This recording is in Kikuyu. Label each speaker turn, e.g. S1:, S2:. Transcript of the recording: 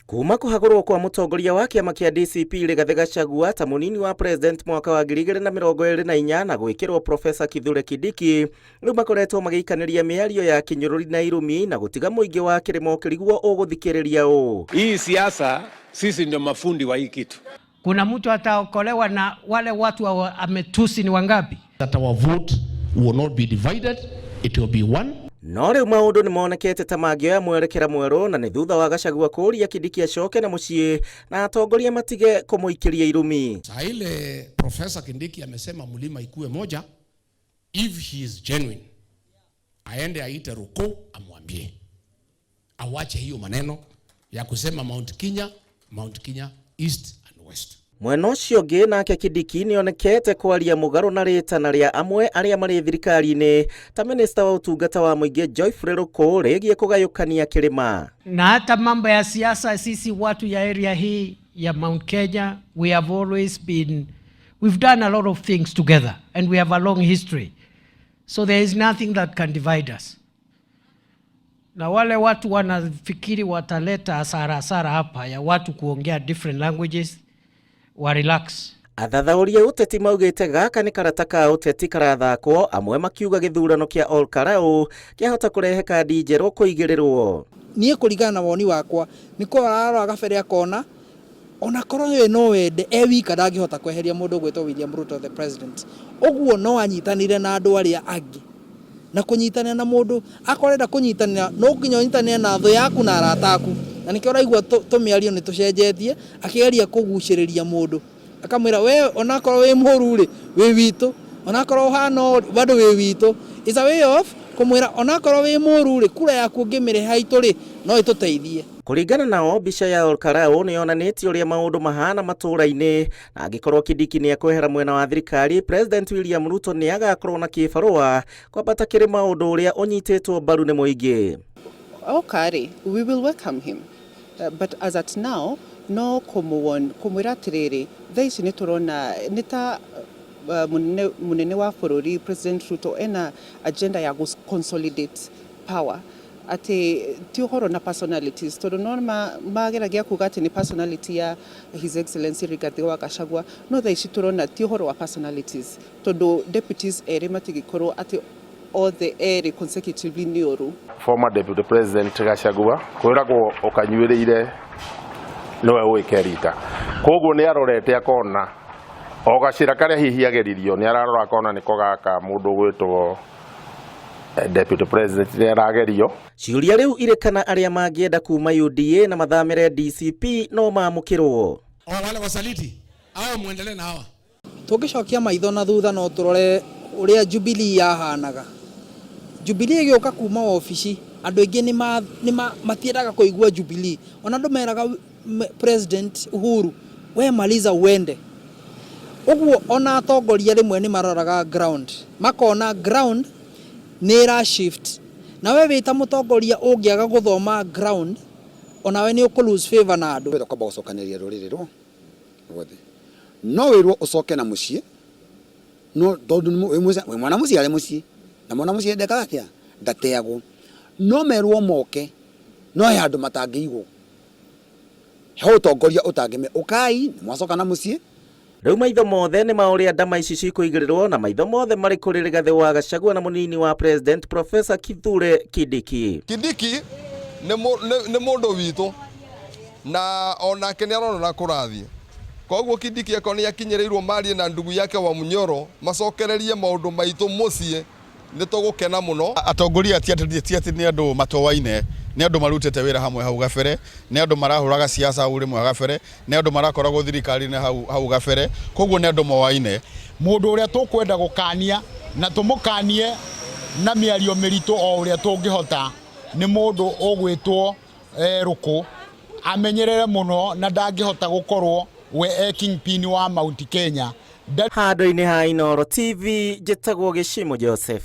S1: Kuma kũhagũrwo kwa mũtongoria wa kĩama kĩa DCP Rigathĩ Gachagua ta mũnini wa president mwaka wa 2024 na gwĩkĩrwo Professor Kithure Kindiki, rĩu makoretwo magĩikanĩria mĩario ya kĩnyũrũri na irumi na gũtiga mũingĩ wa kĩrĩma ũkĩrigwo ũgũthikĩrĩria ũ.
S2: Hii siasa sisi ndio mafundi wa hii kitu.
S3: Kuna mtu ataokolewa na wale watu wa ametusi ni wangapi?
S4: That our vote will not be divided, it will be one.
S1: No rĩu maũndũ nĩ monekete ta mangĩoya mwerekera mwerũ na nĩ thutha wa Gachagua kũũria Kindiki acoke na mũciĩ na atongoria matige kũmũikĩria irumi.
S4: Saa ile Professor Kindiki amesema mlima ikue moja, if he is genuine, aende aite Ruku amwambie awache hiyo maneno ya kusema Mount Kenya, Mount Kenya East and West.
S1: Mwena ũcio ũngĩ nake Kindiki nĩonekete kwaria mũgarũ na rĩtana rĩa amwe arĩa marĩ thirikari-inĩ ta minista wa ũtungata wa mũingĩ Geoffrey Ruku rĩgiĩ kũgayũkania kĩrĩma.
S3: Na hata mambo ya siasa, sisi watu ya area hii ya Mount Kenya, we have always been, we've done a lot of things together and we have a long history. So there is nothing that can divide us. Na wale watu wanafikiri wataleta hasara hasara hapa ya watu kuongea different languages, wa relax.
S1: Athathaũri a ũteti maugĩte gaka nĩ karata ka ũteti karathakwo, amwe makiuga gĩthurano kĩa Ol Kalou kĩahota kũrehe kandi njerũ kũigĩrĩrwo.
S5: Niĩ kũringana na woni wakwa nĩ kũrarora gabere akona onakorwo we no wende e wika ndangĩhota kweheria mũndũ ũgwĩtwo William Ruto the president, ũguo no anyitanĩre na andũ arĩa angĩ na kũnyitanĩra na mũndũ akorwo arenda kũnyitanĩra no nginya ũnyitanĩre na thũ yaku na arata aku, na nĩkĩo ũraigua tũmĩario nĩ tũcenjetie, akĩgeria kũgucĩrĩria mũndũ akamwĩra we onakorwo wĩ mũru rĩ wĩ witũ, onakorwo ũhana ũũ bado wĩ witũ. It's a way of kũmwĩra onakorwo wĩ mũru rĩ kura yaku ũngĩmĩrehe haitũ rĩ no ĩtũteithie.
S1: Kũringana nao mbica ya Ol Kalou nĩ yonanĩtie ũrĩa maũndũ mahana matũũra-inĩ, na angĩkorwo Kindiki nĩ ekwehera mwena wa thirikari, President William Ruto nĩ agakorwo na kĩbarũa kwambata kĩrĩma ũndũ ũrĩa ũnyitĩtwo mbaru nĩ mũingĩ.
S6: Oka rĩ, we will welcome him. But as at now, no kũmwĩra atĩrĩrĩ, thaa ici nĩ tũrona nĩ ta munene wa bũrũri President Ruto ena agenda ya gũ consolidate power, atĩ ti ũhoro na personalities, tondũ no mageragia kuga atĩ nĩ personality ya His Excellency Rigathi wa Gachagua, no thaa ici tũrona ti ũhoro wa personalities, tondũ deputies erĩ matingĩkorwo atĩ othe erĩ consecutively nĩ ũru.
S7: Former Deputy President Gachagua kwĩragwo ũkanyuĩrĩire nĩwe ũĩke rita, koguo nĩ arorete akona o gacĩra karĩa hihi ageririo, nĩ ararora akona nĩko gaka mũndũ ũgwĩtwo Deputy President nĩ aragerio.
S1: Ciũria rĩu irĩ kana arĩa mangĩenda kuma UDA na mathamĩre DCP no mamũkĩrwo.
S4: O wale wasaliti au muendelee na hawa.
S5: Tũngĩcokia maitho na thutha no tũrore ũrĩa Jubilee yahanaga. Jubilee ĩgĩũka kuma wabici, andũ aingĩ matiendaga kũigua Jubilee. Ona andũ meraga President Uhuru, we maliza uende. Ũguo ona atongoria rĩmwe nĩ maroraga ground, makona ground nĩ ĩra shift. Na we wĩ ta mũtongoria ũngĩaga gũthoma ground, onawe nĩ ũkũ lose favor na andũ.
S8: Wĩra kwamba gũcokanĩrĩria rũrĩrĩ ruothe. No wĩrwo ũcoke na mũciĩ, no tondũ wĩ mwana mũciare mũciĩ, na mwana mũciĩ ndekaga atĩa? Ndateagwo. No merwo moke, no he handũ matangĩigwo. He ũtongoria ũtangĩme, ũkai, nĩ mwacoka na mũciĩ.
S1: Rĩu maitho mothe nĩ ma ũrĩa ndama ici cikũigĩrĩrwo na maitho mothe marĩ kũrĩ Rigathĩ wa Gachagua na mũnini wa President Professor Kithure Kindiki.
S9: Kindiki nĩ mũndũ witũ na onake nĩ arona na kũrathiĩ, koguo Kindiki akorwo nĩ akinyĩrĩirwo marie na ndugu yake wa Munyoro macokererie maũndũ maitũ mũciĩ, nĩ tũgũkena mũno.
S10: Atongoria ti atĩ nĩ andũ matoaine, nĩ andũ marutĩte wĩra hamwe hau gabere, nĩ andũ marahũraga siasa hau rĩmwe gabere, nĩ andũ marakoragwo thirikari-inĩ hau gabere, koguo nĩ andũ moaine.
S11: Mũndũ ũrĩa tũkwenda gũkania na tũmũkanie na mĩario mĩritũ o ũrĩa tũngĩhota nĩ mũndũ ũgwĩtwo Ruku, amenyerere mũno na ndangĩhota gũkorwo we e kingpin wa Mount Kenya.
S1: Handũ-inĩ ha Inooro TV, njĩtagwo Gĩcimo Joseph.